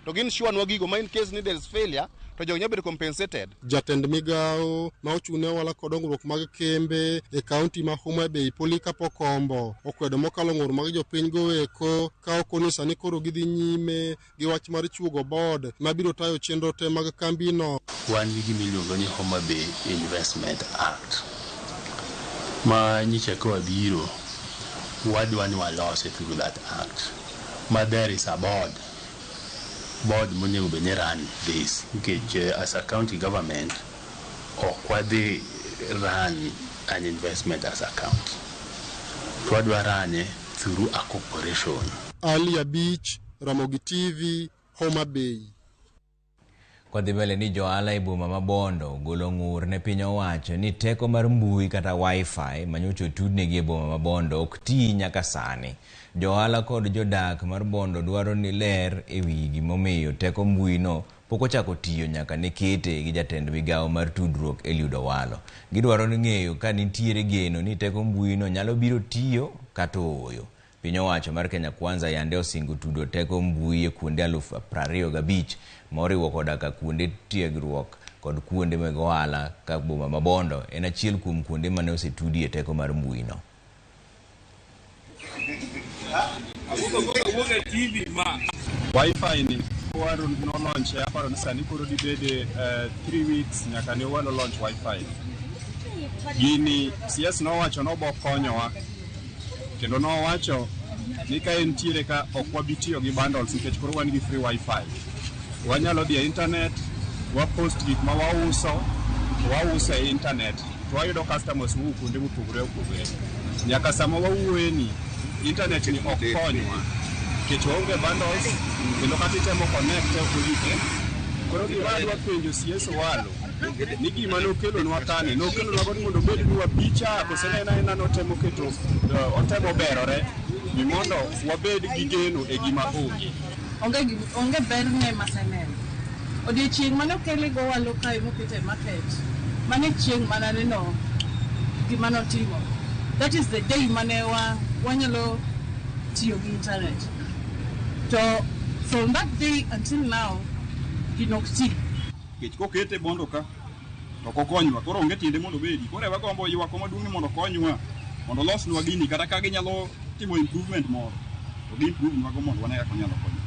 To gin sure nwa gigo ma in case ni there is failure to jogo nyalo bedo compensated. Jatend migawo ma ochung' ne ohala kod dongruok mag kembe e kaunti ma Homa Bay Polycarp Okombo okwedo mokalo ng'ur mag jopiny go eko ka okoni sani koro gidhi nyime gi wach mar chuogo board mabiro tayo chenro te mag kambino. Wan gi gima iluongo ni Homa Bay Investment Act ma nyicha ka wabiro wadwa ni walose through that act ma there is a board monego bed ni run this nikech as a county government ok wadhi run an investment as a county, to wadwa run through a corporation. Ali Abich, Ramogi TV, Homa Bay. Kodhi mbele ni johala e boma ma Bondo golo ng'ur ne piny owacho ni teko mar mbui kata wifi manyocha otudnegi e boma ma Bondo ok tii nyaka sani. Johala kod jodak mar Bondo dwaro ni ler e wi gimomiyo teko mbui no pok ochako tiyo nyaka ne kete gi jatend migawo mar tudruok Eliud Owalo. Gidwaro ni ng'eyo ka nitiere geno ni teko mbui no nyalo biro tiyo kata ooyo. Piny owacho mar Kenya Kwanza yande osingo tudo teko mbui e kuonde 25,000 moriwo koda ka kuonde tiegruok kod kuonde mag ohala ka boma ma Bondo en achiel kuom kuonde mane osetudie teko mar mbui no. Wi-Fi ni Owalo no launch aparo ni sani koro dibede 3 weeks nyaka ne Owalo launch Wi-Fi. Gini CS nowacho nobo konyowa kendo nowacho ni ka entiere ka ok wabi tiyo gi bundles nikech koro wan gi free Wi-Fi. Wanyalo dhi e internet, wapost gik ma wauso, wauso e internet, to wayudo customers mowuok kuonde mopogore opogore. Nyaka sama wawuoye ni internet ni ok konywa nikech waonge bundles kendo kata itemo connect ok oyudre. Koro gima adwa penjo CS Owalo Ni gima nokelonwa kani, nokelonwa go ni mondo obed ni wabicha, kose ne en aena notemo keto, otemo berore ni mondo wabed gi geno e gima onge. Onge berne maseneno. Odiochieng' mane okele go walo kae mokete e market, mane chieng' mane aneno gima notimo. That is the day mane wanyalo tiyo gi internet. To from that day until now, gino ok ti. Nikech kokete bondo ka, to ok okonywa, koro onge tiende mondo obedi. Koro wagombo ywak maduong' ni mondo okonywa, mondo olosnwa gini, kata ka ginyalo timo improvement moro, to gi improve nwago mondo wane kaka onyalo konyo.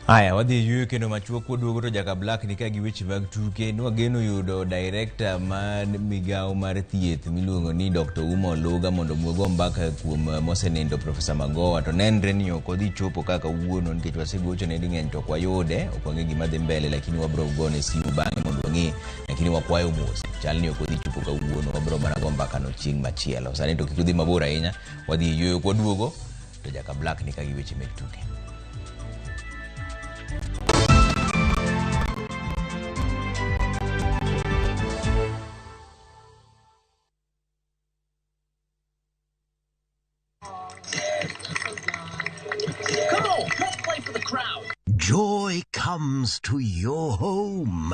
Haya, wadhi e yueyo kendo machuok kwaduogo to Jaka Black ni ka gi weche mag tuke. Nwageno yudo director mar migawo mar thieth miluongo ni Dr. Uma Oluga mondo wago mbaka kuom mosenindo Professor Magoha, to nenre ni ok odhi chopo kaka wuono nikech wasegochone ding'eny to ok wayude, ok wang'e gima dhi mbele, lakini wabro gone simu bang'e mondo wang'e, lakini wakwayo mos, chal ni ok odhi chopo kawuono, wabro mana go mbaka no chieng' machielo. Sani to kik udhi mabor ahinya, wadhi e yueyo kwaduogo to Jaka Black ni ka gi weche mek tuke. Come on, let's play for the crowd. Joy comes to your home.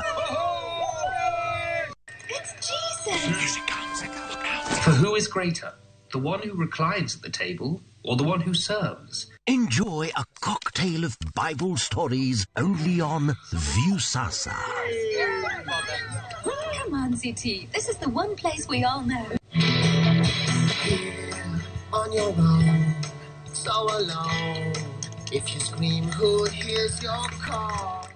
It's Jesus! Here she comes. Look out. For who is greater, the one who reclines at the table or the one who serves? Enjoy a cocktail of Bible stories only on Viusasa. Come on, ZT. This is the one place we all know. Here, on your own, so alone. If you scream, who hears your call?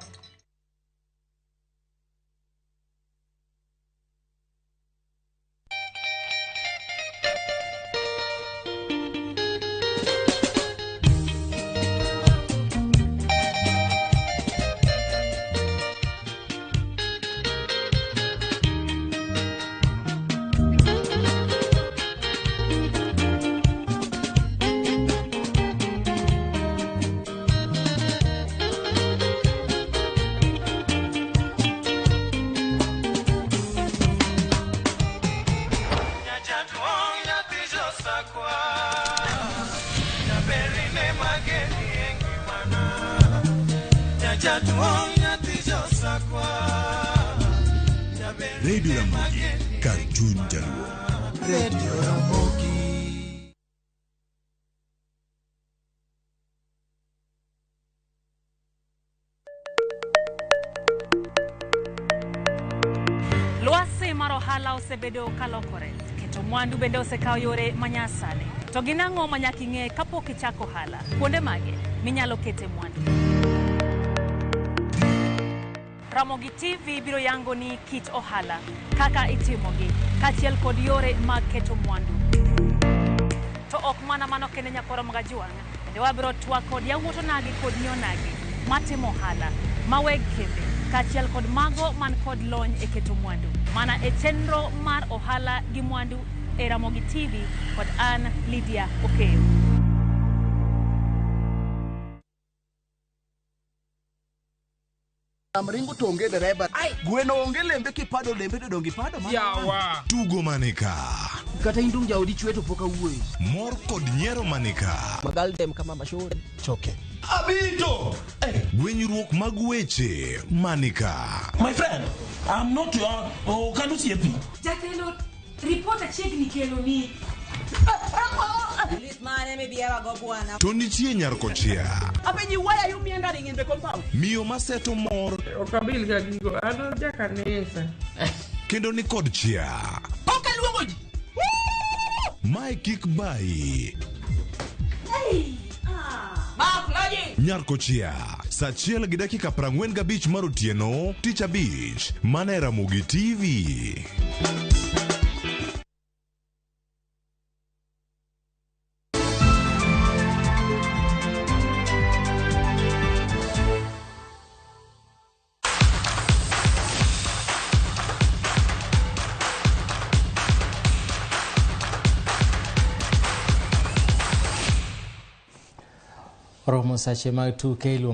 Radio Ramogi, kar chuny Jaluo. Radio Ramogi. Lwasi mar ohala osebedo kalokore, keto mwandu bende osekawo yore manyasani. To gin ang'o ma nyaka ing'e kapok ichako ohala? Kuonde mage minyalo kete mwandu? Ramogi TV biro yango ni kit ohala, kaka itimogi, kaachiel kod yore mag keto mwandu. To ok mana mano kende nyakoro Magajuang', bende wabiro twak kod yawuot onagi kod nyi onagi matimo ohala, ma weg kembe, kaachiel kod mago man kod lony e keto mwandu. Mana e chenro mar ohala gi mwandu e Ramogi TV kod an Lydia Okeyo. Ringo to onge dereba. Gweno onge lembe kipado lembe to donge ipado mana. Yawa. Tugo manika. Kata indung jaodi chwe to pok awuoyo. Mor kod nyiero manika. Magal dem kama mashore. Choke. Abito. Gwenyruok mag weche manika. My friend, I'm not your okanu siepi. Jatelo, report achiegni kelo ni. To nitie nyar kochia. Apenji, why are you meandering in the compound? Miyo maseto mor. Ok abil ga gigo, an jakanisa. Kendo ni kod chia. Ok aluongo ji. Mae kik bayi. Nyar kochia. Saa 1:45 mar otieno, tich abich, mana e Ramogi TV. Oromo sache mag tuke iluongo